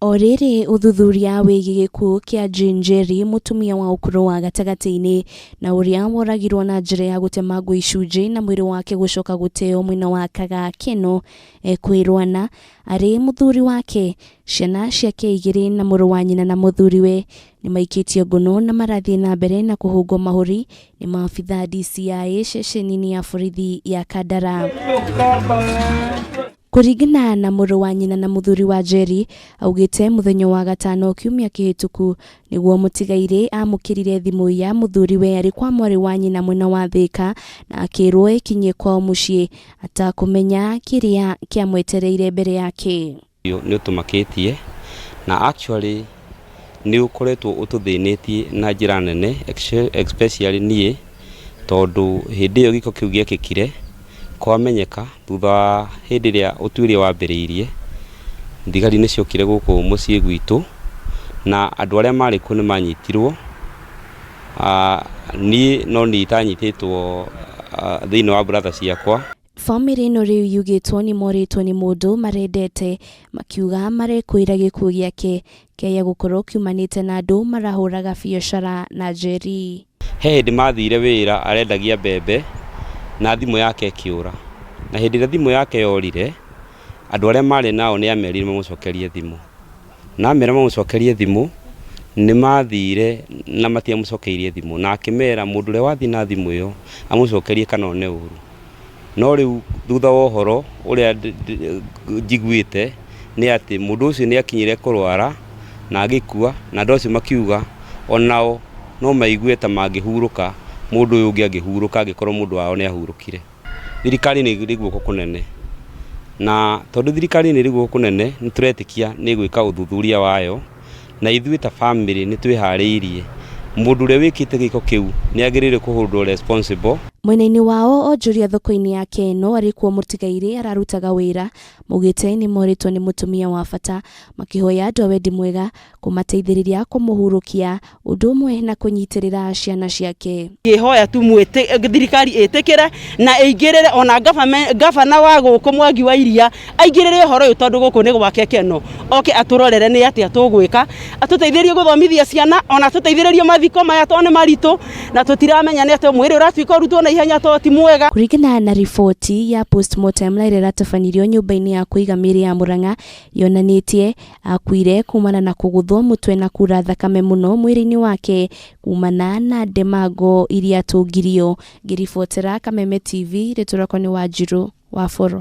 O rĩrĩ ũthuthuria wĩgiĩ gĩkuũ kĩa Jane Njeri, mũtumia wa ũkũrũ wa gatagatĩ-inĩ na ũrĩa woragirwo na njĩra ya gũtemangwo icunjĩ na mwĩrĩ wake gũcoka gũteo mwena wa Kagakeno ekwĩrwana arĩ mũthuri wake, ciana ciake igĩrĩ na mũrũ wa nyina na mũthuriwe nĩmaikĩtio ngono na marathiĩ na mbere na kũhũngwo mahũri nĩ maabithaa DCI ceceni-inĩ ya borithi ya Kandara. Kũringana na mũrũ wa nyina na mũthuri wa Njeri, augĩte mũthenya wa gatano kiumia kĩhĩtũku nĩguo mũtigairĩ amũkĩrire thimũ ya mũthuriwe arĩ kwa mwarĩ wa nyina mwena wa Thĩka na akĩrwo ekinyie kwao mũciĩ atakũmenya kĩrĩa kĩamwetereire mbere yake. Nĩ ũtũmakĩtie na actually nĩ ũkoretwo ũtũthĩnĩtie na njĩra nene, especially niĩ, tondũ hĩndĩ ĩyo gĩko kĩu gĩekĩkire kwamenyeka thutha wa hĩndĩ ĩrĩa ũtuĩria wambĩrĩirie, thigari nĩ ciokire gũkũ mũciĩ gwitũ na andũ arĩa marĩ kuo nĩ manyitirwo. Niĩ no niĩ itanyitĩtwo thĩinĩ wa brother ciakwa. Bamĩrĩ ĩno rĩu yugĩtwo nĩ morĩtwo nĩ mũndũ marendete, makiuga marekũĩra gĩkuũ gĩake kĩaya gũkorwo kiumanĩte na andũ marahũraga biacara na Njeri. He hĩndĩ mathire wĩra arendagia mbembe na thimũ yake ĩkĩũra, na hĩndĩ ĩrĩa thimũ yake yorire, andũ arĩa marĩ nao nĩ amerire mamũcokerie thimũ, na amera mamũcokerie thimũ nĩ mathire na matiamũcokeirie thimũ, na akĩmera mũndũ ũrĩa wathiĩ na thimũ ĩyo amũcokerie kana one ũru. No rĩu thutha wa ũhoro ũrĩa njiguĩte nĩ atĩ mũndũ ũcio nĩ akinyire kũrwara na agĩkua, na andũ acio makiuga onao no maigue ta mangĩhurũka mũndũ ũyũ ũngĩ angĩhurũka angĩkorwo mũndũ wao nĩ ahurũkire. Thirikari nĩ ĩrĩ guoko kũnene, na tondũ thirikari nĩ ĩrĩ guoko kũnene nĩ tũretĩkia nĩ ĩgwĩka ũthuthuria wayo, na ithuĩ ta bamĩrĩ nĩ twĩharĩirie mũndũ ũrĩa wĩkĩte gĩko kĩu nĩ agĩrĩire kũholdwo responsible. Mwena-inĩ wao onjoria thoko-inĩ ya Keno arĩ kuo mũtigairĩ ararutaga wĩra maugĩte nĩ morĩtwo nĩ mũtumia wa bata, makĩhoya andũ a wendi mwega kũmateithĩrĩria kũmũhurũkia ũndũ ũmwe na kũnyitĩrĩra ciana ciake. Ngĩhoya tu thirikari ĩtĩkĩre na ĩingĩrĩre, ona gavana wa gũkũ Mwangi wa Iria aingĩrĩre ũhoro ũyũ, tondũ gũkũ nĩ gwake Keno, oke atũrorere nĩ atĩa tũgwĩka, atũteithĩrĩrie gũthomithia ciana, ona atũteithĩrĩrie mathiko maya tondũ nĩ maritũ na tũtiramenya nĩ atĩa mwĩrĩ ũratuĩka ũrutwo na ihenya tondũ ti mwega. Kũringana na riboti ya postmortem na ĩrĩa ĩratabanirio nyũmba-inĩ ya kũiga mĩĩrĩ ya Murang'a, yonanĩtie akuire kumana na kũgũthwo mũtwe na kura thakame mũno mwĩrĩ-inĩ wake kumana na ndemango iria atũngirio. Ngĩribotera Kameme TV, rĩtwa rĩakwa nĩ Wanjirũ wa Boro.